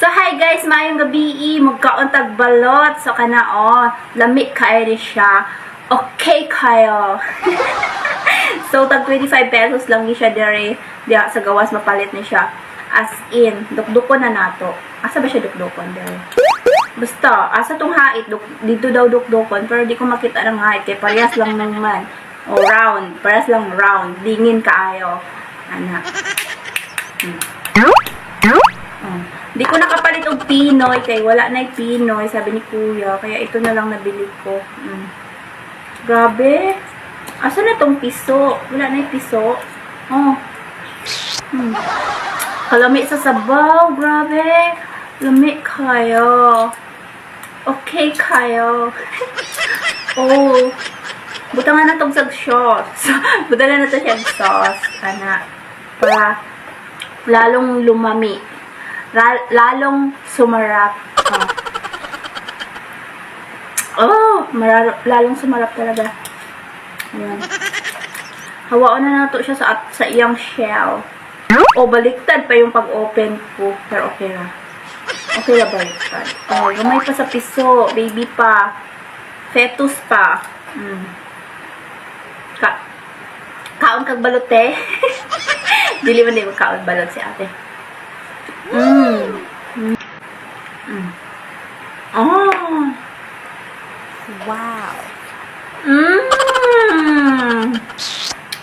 So, hi guys! Maayong gabi. Magkaon tag balot. So, kana oh. Lami kaayo ni siya. Okay kayo. So, tag 25 pesos lang ni siya dere. Diha sa gawas mapalit ni siya. As in, dukdukon na nato. Asa ba siya dukdukon dere? Basta, asa tong hait, dito daw dukdukon, pero di ko makita ng hait, kay parehas lang naman. O, round. Parehas lang round. Dingin kaayo. Ana. Oh. Di ko nakapalit og Pinoy kay wala na Pinoy, sabi ni Kuya. Kaya ito na lang nabili ko. Grabe. Asa na tong piso? Wala na piso. Oh. Kalami sa sabaw. Grabe. Lami kayo. Okay kayo. Oh. Butangan na tong sag sauce. Butangan na to siyang sauce. Ana. Para lalong lumami. Lalong sumarap. Oh, lalong sumarap talaga. Ayan. Hawaon na nato siya sa iyang shell. O, baliktad pa yung pag-open ko. Pero okay ra. Okay ra baliktad. Oh, gamay pa sa piso. Baby pa. Fetus pa. Kaon kag balot eh. Dili man di kaon balot si ate. Oh. Wow.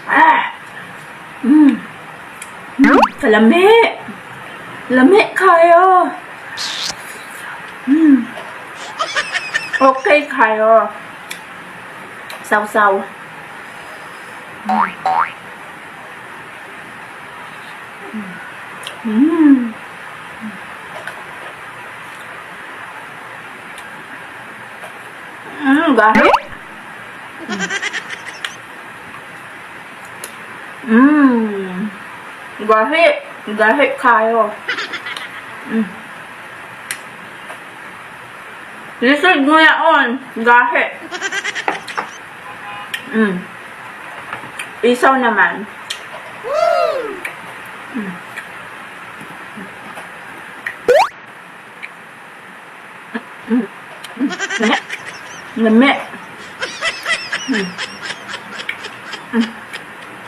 Ah. Kalami. Lami kayo. Okay kayo. Saw-saw. Gahi. Gahi. Gahi kayo. Lisod mo yaon. Gahi. Isaw naman. Lami. Lami.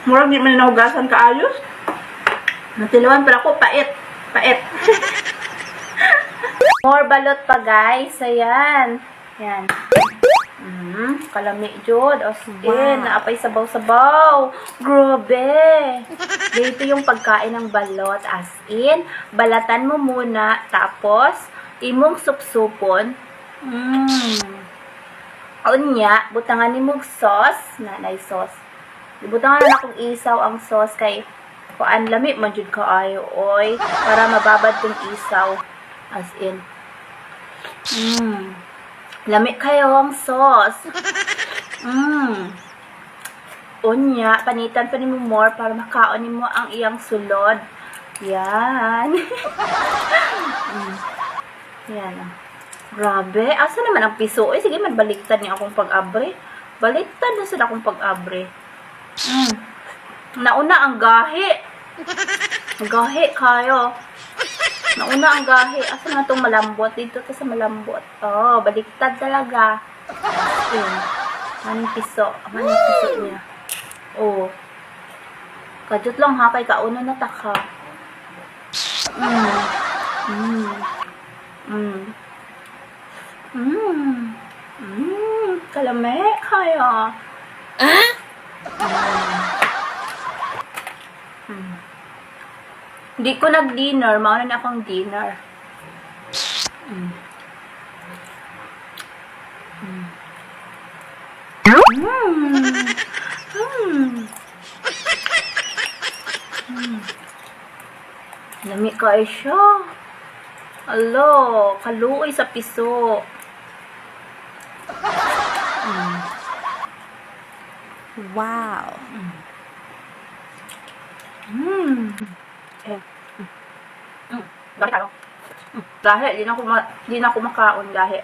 Murag di man nahugasan kaayos. Natilawan pero ako, pait. Pait. More balot pa, guys. Ayan. Yan. Kalami jud. As in, naapay sabaw-sabaw. Grabe. Dito yung pagkain ng balot. As in, balatan mo muna. Tapos, imong supsupon. Unya, butangan ni mong sauce. Nanay sauce. Butangan na akong isaw ang sauce kay kuan lami man jud kaayo oy para mababad tong isaw. As in. Lami kayo ang sauce. Unya, panitan pa nimo more para makaon nimo ang iyang sulod. Yan. Yan. Oh. Grabe. Asa naman ang piso? Oy, sige man baliktad ni akong pag-abre. Baliktad na sad akong pag-abre. Nauna ang gahi. Gahi kayo. Nauna ang gahi. Asa na itong malambot? Dito to sa malambot. Oh, baliktad talaga. Ayun. Maning piso. Maning piso niya. Oh. Kadyot lang ha. Kay kauno na ta ka. Kalame kayo. Di ko nag-dinner. Mauna na akong dinner. Lami kaayo siya. Alo, kaluoy sa piso. Wow. Eh. Gahi kayo. Gahi, di na ako makaon gahi.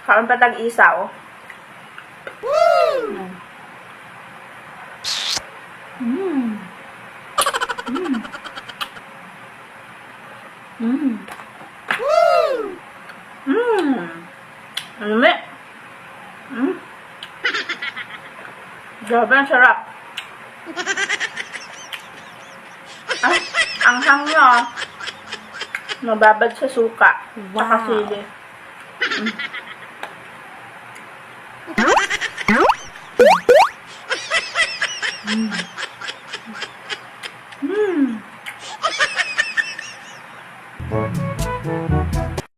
Kaon pa tag isaw. Lami. Grabe, ang sarap. Ay, ang anghang niya, oh. Mababad sa suka. Tsaka sili.